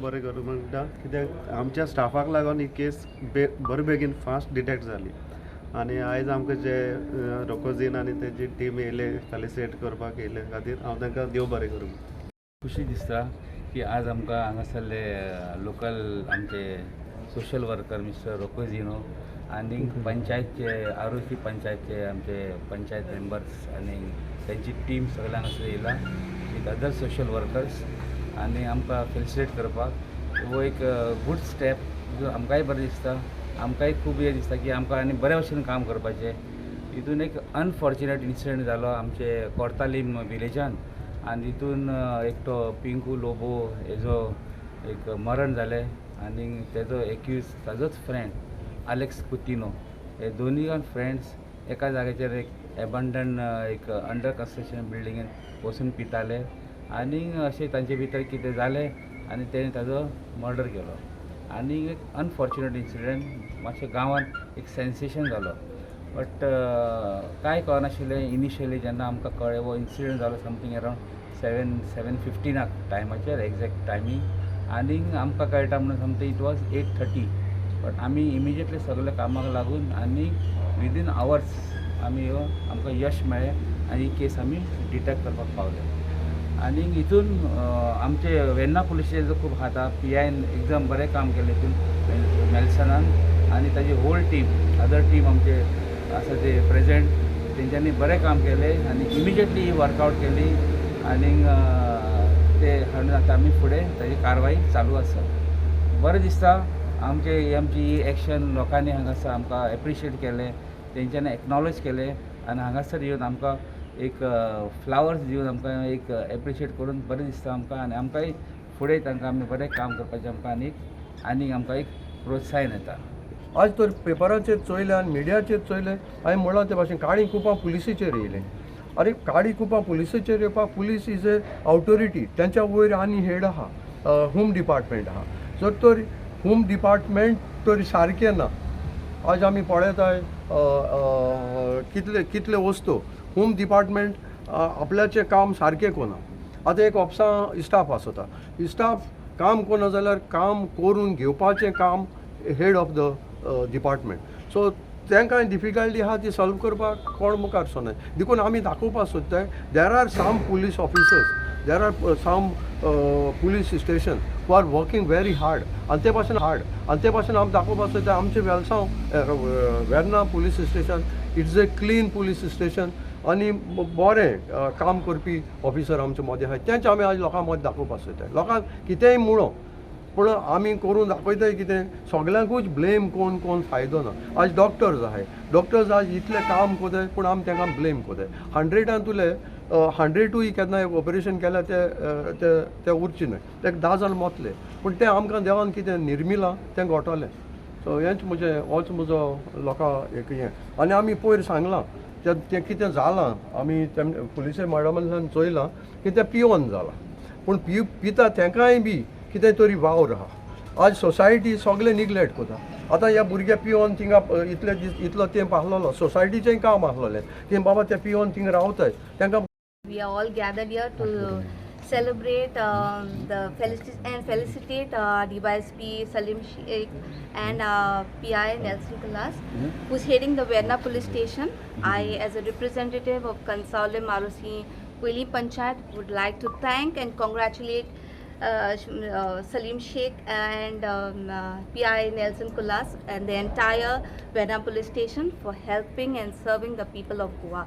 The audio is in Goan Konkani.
बरें करूं म्हणटा, कित्याक आमच्या स्टाफाक लागून ही केस बरे बेगीन फास्ट डिटेक्ट जाली. आनी आयज आमकां जे रोकोजीन आनी तेजी टीम येयले, फेलिसिटेट करपाक येयले खातीर हांव तांकां देव बरें करूं. खुशी दिसता की आज आमकां हांगासरले लोकल आमचे सोशल वर्कर मिस्टर रोकोजिनो आनी पंचायतचे, आरोसी पंचायतचे आमचे पंचायत मेंबर्स आनी त्यांची टीम सगळे हांगासर येयला विथ अदर सोशल वर्कर्स आनी आमकां फेलिसिटेट करपाक. हो एक गूड स्टेप जो आमकांय बरें दिसता, आमकांय खूब हें दिसता की आमकां आनी बऱ्या भशेन काम करपाचें. हितून एक अनफॉर्च्युनेट इन्सिडंट जालो आमचे कोर्तालीम विलेजान आनी तितून एकटो पिंकू लोबो हेजो एक मरण जालें आनी तेजो एक्यूज ताजोच फ्रेंड आलेक्स कुतिनो, हे दोनूय जाण फ्रेंड्स एका जाग्याचेर एक एबंडन एक अंडर कन्स्ट्रक्शन बिल्डिंगेन वचून पिताले आनी अशें तांचे भितर कितें जालें आनी तेणें ताजो मर्डर केलो. आनी एक अनफॉर्च्युनेट इन्सिडंट मातशें गांवांत एक सेन्सेशन जालो, बट कांय कळनाशिल्लें. इनिशियली जेन्ना आमकां कळ्ळें, हो इन्सिडंट जालो समथींग अरावंड 7:15 टायमाचेर एग्जॅक्ट टायमींग, आनी आमकां कळटा म्हणून समथींग it was 8:30, but आमी इमिजिएटली सगळे कामाक लागून आनी विदीन आवर्स आमी ह्यो आमकां यश मेळ्ळें आनी ही केस आमी डिटेक्ट करपाक पावले. आनी हितून आमचे वेर्ना पुलीस स्टेशनाचो खूब हात आहा. पीआयन एकदम बरें काम केलें हितून, नेल्सनान, आनी ताजी होल टीम, अदर टीम आमचे आसा ते प्रेजेंट, तेंच्यांनी बरें काम केलें आनी इमिजिएटली ही वर्कआवट केली आनी ते हाडून आतां आमी फुडें ताजी कारवाई चालू आसा. बरें दिसता आमचे आमची ही एक्शन लोकांनी हांगासर आमकां एप्रिशिएट केलें, तेंच्यांनी एक्नॉलेज केलें आनी हांगासर येवन आमकां एक फ्लावर्स दिवन आमकां एक एप्रिशिएट करून बरें दिसता आमकां. आनी आमकांय फुडें तांकां आमी बरें काम करपाचें आमकां आनीक आनीक आमकां एक प्रोत्साहन येता. आज तर पेपराचेर चोयलें आनी मिडियाचेर चोयलें, हांवें म्हणलां ते भाशेन काळी कुपां पुलिसीचेर येयलें. आरे, काळी कुपां पुलिसीचेर येवपाक पुलीस is a authority, तेंच्या वयर आनी हेड आहा, होम डिपार्टमेंट आहा. जर तर होम डिपार्टमेंट तर सारकें ना, आज आमी पळयताय कितले कितले वस्तू होम डिपार्टमेंट आपल्याचें काम सारकें कोना. आतां एक ऑफिसां स्टाफ आसता, स्टाफ काम कोना जाल्यार काम करून घेवपाचें काम head of the department. So तांकां डिफिकल्टी आहा ती सॉल्व करपाक कोण मुखार सरना. देखून आमी दाखोवपाक सोदताय, there are some police officers, there are some police station who are working very hard आनी ते भाशेन आमी दाखोवपाक सोदता, आमचें वेलसांव Verna police station, it's a clean police station आनी बरें काम करपी ऑफिसर आमचे मदें आहाय. तेंच आमी आज लोकां मदें दाखोवपाक सोदताय. लोकांक कितेंय म्हणो, पूण आमी करून दाखयताय कितें, सगल्यांकूच ब्लेम कोन्न कोन्न फायदो ना. आज डॉक्टर्स आहाय, डॉक्टर्स आज इतलें काम कोताय, पूण आमी तांकां ब्लेम कोताय. हंड्रेडांतुले 100ूय केन्ना ऑपरेशन केल्यार ते ते ते उरचे न्हय, ते 10 जाण मोतले, पूण तें आमकां देवान कितें निर्मिलां तें घोटलें. सो हेंच म्हजें, होच म्हजो लोकां एक हें. आनी आमी पयर सांगलां तें तें कितें जालां, आमी तेम पुलिसे मॅडमांतल्यान चोयलां की तें पिवन जालां, पूण पिता तेंकांय बी कितें तरी वावर आहा. आज सोसायटी सगळें निग्लेक्ट करता. आतां ह्या भुरग्या पिवन थिंगा इतले दीस इतलो तेंप आसलेलो, सोसायटीचेंय काम आसलेलें की बाबा ते पिवन थिंगा रावताय तांकां. We are all gathered here to celebrate the felicit and felicitate DYSP Salim Sheikh and PI Nelson Kalas, who's heading the Verna Police Station. I, as a representative of Cansaulim Arossim Quelim Panchayat, would like to thank and congratulate Salim Sheikh and PI Nelson Kulas and the entire Verna Police Station for helping and serving the people of Goa.